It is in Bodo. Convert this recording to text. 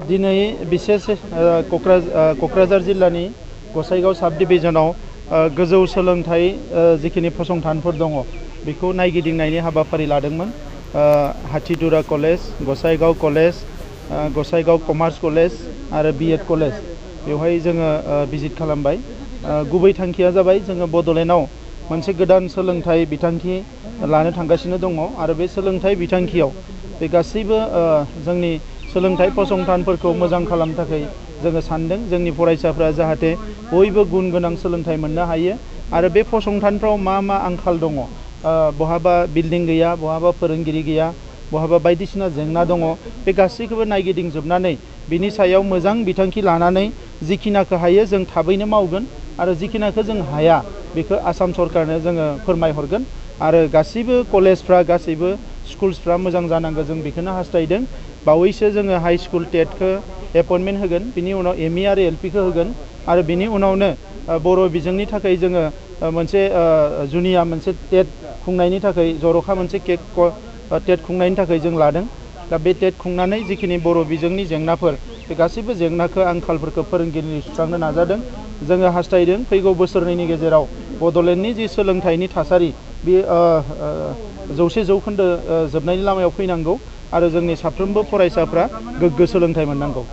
दिनै विशेष क'क्राझार जिल्लानि गसाइगाव साब डिभिजनाव गोजौ सोलोंथाइ जिखिनि फसंथानफोर दङ बेखौ नायगिदिंनायनि हाबाफारि लादोंमोन। Hathidura college, Gossaigaon college, Gossaigaon commerce college आरो बीएड कलेज बेवहाय जोङो भिजिट खालामबाय। गुबै थांखिया जाबाय जोङो बड'लेण्डआव मोनसे गोदान सोलोंथाइ बिथांखि लानो थांगासिनो दङ आरो बे सोलोंथाइ बिथांखियाव बे गासैबो जोंनि सोलोंथाइ फसंथानफोरखौ मोजां खालामनो थाखाय जोङो सानदों जोंनि फरायसाफ्रा जाहाथे बयबो गुन गोनां सोलोंथाइ मोननो हायो आरो बे फसंथानफ्राव मा आंखाल दङ, बहाबा बिल्डिं गैया, बहाबा फोरोंगिरि गैया, बहाबा बायदिसिना जेंना दङ, बे गासैखौबो नायगिदिंजोबनानै बिनि सायाव मोजां बिथांखि लानानै जिखिनाखौ हायो जों थाबैनो मावगोन आरो जिखिनाखौ जों हाया बेखौ आसाम सरकारनो जोङो फोरमायहरगोन आरो गासैबो कलेजफ्रा गासैबो स्कुल्सफ्रा मोजां जानांगौ जों बेखौनो हास्थायदों। बावैसो जोङो हाई स्कुल टेटखौ एपइन्टमेन्ट होगोन, बिनि उनाव एमइ आरो एलपिखौ होगोन आरो बिनि उनावनो बर' बिजोंनि थाखाय जोङो मोनसे जुनिया मोनसे टेट खुंनायनि थाखाय जर'खा मोनसे टेट खुंनायनि थाखाय जों लादों। दा बे टेट खुंनानै जिखिनि बर' बिजोंनि जेंनाफोर बे गासैबो जेंनाखौ आंखालफोरखौ फोरोंगिरिनि सुस्रांनो नाजादों। जोङो हास्थायदों फैगौ बोसोरनैनि गेजेराव बड'लेण्डनि जि सोलोंथाइनि थासारि बे 100% जोबनायनि लामायाव फैनांगौ आरो जोंनि साफ्रोमबो फरायसाफ्रा गोग्गो सोलोंथाइ मोननांगौ।